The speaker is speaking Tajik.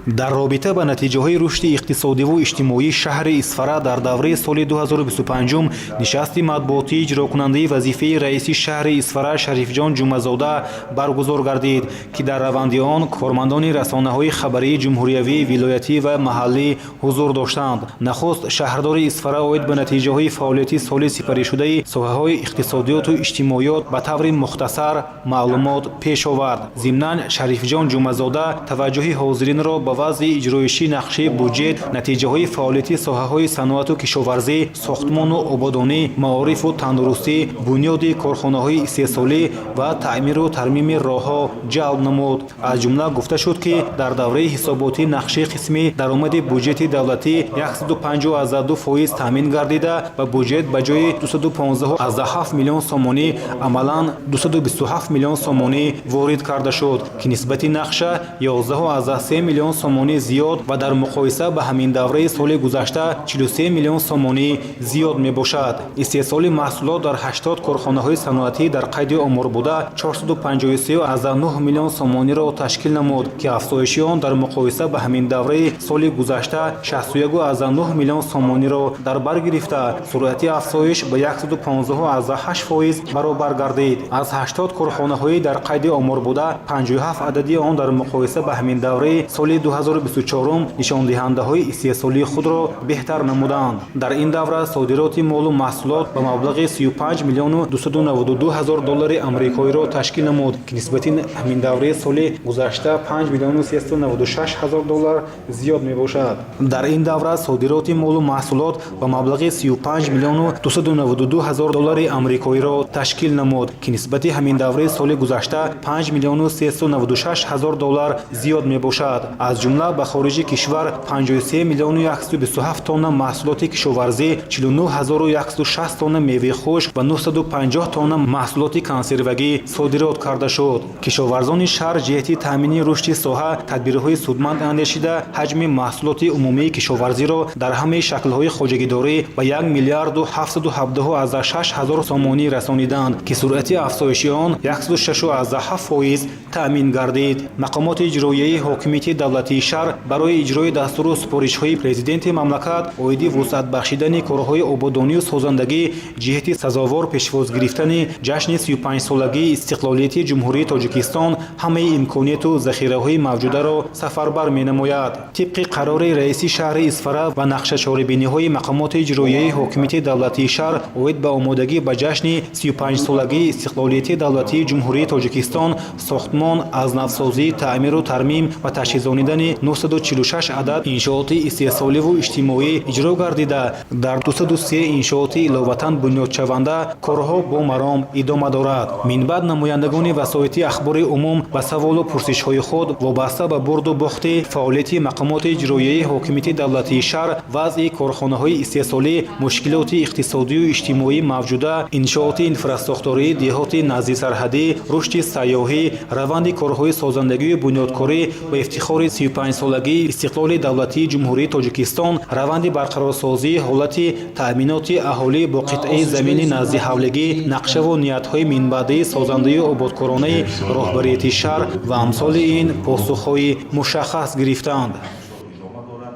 Дар робита ба натиҷаҳои рушди иқтисодиву иҷтимоии шаҳри Исфара дар давраи соли 2025 нишасти матбуотии иҷрокунандаи вазифаи раиси шаҳри Исфара Шарифҷон Ҷумъазода баргузор гардид, ки дар раванди он кормандони расонаҳои хабарии ҷумҳуриявӣ, вилоятӣ ва маҳаллӣ ҳузур доштанд. Нахуст шаҳрдори Исфара оид ба натиҷаҳои фаъолияти соли сипаришудаи соҳаҳои иқтисодиёту иҷтимоиёт ба таври мухтасар маълумот пеш овард. Зимнан Шарифҷон Ҷумъазода таваҷҷӯҳи ҳозиринро ба вазъи иҷроишии нақшаи буҷет, натиҷаҳои фаъолияти соҳаҳои саноату кишоварзӣ, сохтмону ободонӣ, маорифу тандурустӣ, бунёди корхонаҳои истеҳсолӣ ва таъмиру тармими роҳҳо ҷалб намуд. Аз ҷумла гуфта шуд, ки дар давраи ҳисоботӣ нақшаи қисми даромади буҷети давлатӣ 105,2% таъмин гардида, ба буҷет ба ҷои 215,7 миллион сомонӣ амалан 227 миллион сомонӣ ворид карда шуд, ки нисбати нақша 11,3 миллион сомонӣ зиёд ва дар муқоиса ба ҳамин давраи соли гузашта 43 миллион сомонӣ зиёд мебошад. Истеҳсоли маҳсулот дар 80 корхонаҳои саноатӣ дар қайди омор буда 453,9 миллион сомониро ташкил намуд, ки афзоиши он дар муқоиса ба ҳамин давраи соли гузашта 61,9 миллион сомониро дар бар гирифта, суръати афзоиш ба 115,8% баробар гардид. Аз 80 корхонаҳои дар қайди омор буда 57 адади он дар муқоиса ба ҳамин давраи соли 2024 нишондиҳандаҳои истеҳсолии худро беҳтар намуданд. Дар ин давра содироти молу маҳсулот ба маблағи 35 миллиону 292 ҳазор доллари амрикоиро ташкил намуд, ки нисбати ҳамин давраи соли гузашта 5 миллиону 396 ҳазор доллар зиёд мебошад. Дар ин давра содироти молу маҳсулот ба маблағи 35 миллиону 292 ҳазор доллари амрикоиро ташкил намуд, ки нисбати ҳамин давраи соли гузашта 5 миллиону 396 ҳазор доллар зиёд мебошад. Аз ҷумла ба хориҷи кишвар 53 миллиону 127 тонна маҳсулоти кишоварзӣ, 49 160 тонна меваи хушк ва 950 тонна маҳсулоти консервагӣ содирот карда шуд. Кишоварзони шаҳр ҷиҳати таъмини рушди соҳа тадбирҳои судманд андешида, ҳаҷми маҳсулоти умумии кишоварзиро дар ҳамаи шаклҳои хоҷагидорӣ ба 1 миллиарду 717,6 ҳазор сомонӣ расониданд, ки суръати афзоиши он 106,7% таъмин гардид. Мақомоти иҷроияи ҳокимияти давлатии шаҳр барои иҷрои дастуру супоришҳои Президенти мамлакат оиди вусъат бахшидани корҳои ободонию созандагӣ ҷиҳати сазовор пешвоз гирифтани ҷашни 35-солагии истиқлолияти Ҷумҳурии Тоҷикистон ҳамаи имконияту захираҳои мавҷударо сафарбар менамояд. Тибқи қарори раиси шаҳри Исфара ва нақшачорабиниҳои мақомоти иҷроияи ҳокимияти давлатии шаҳр оид ба омодагӣ ба ҷашни 35-солагии истиқлолияти давлатии Ҷумҳурии Тоҷикистон, сохтмон, аз навсозӣ, таъмиру тармим ва таҷҳизонидани 946 адад иншооти истеҳсоливу иҷтимоӣ иҷро гардида, дар 203 иншооти иловатан бунёдшаванда корҳо бо маром идома дорад. Минбаъд намояндагони васоити ахбори умум ба саволу пурсишҳои худ вобаста ба бурду бохти фаъолияти мақомоти иҷроияи ҳокимияти давлатии шаҳр, вазъи корхонаҳои истеҳсолӣ, мушкилоти иқтисодию иҷтимоӣ мавҷуда, иншооти инфрасохтории деҳоти наздисарҳадӣ, рушди сайёҳӣ, раванди корҳои созандагию бунёдкорӣ ба ифтихори 35-солагии истиқлоли давлатии Ҷумҳурии Тоҷикистон, раванди барқарорсозии ҳолати таъминоти аҳолӣ бо қитъаи замини наздиҳавлигӣ, нақшаву ниятҳои минбаъдаи созандаю ободкоронаи роҳбарияти шаҳр ва амсоли ин посухҳои мушаххас гирифтанд.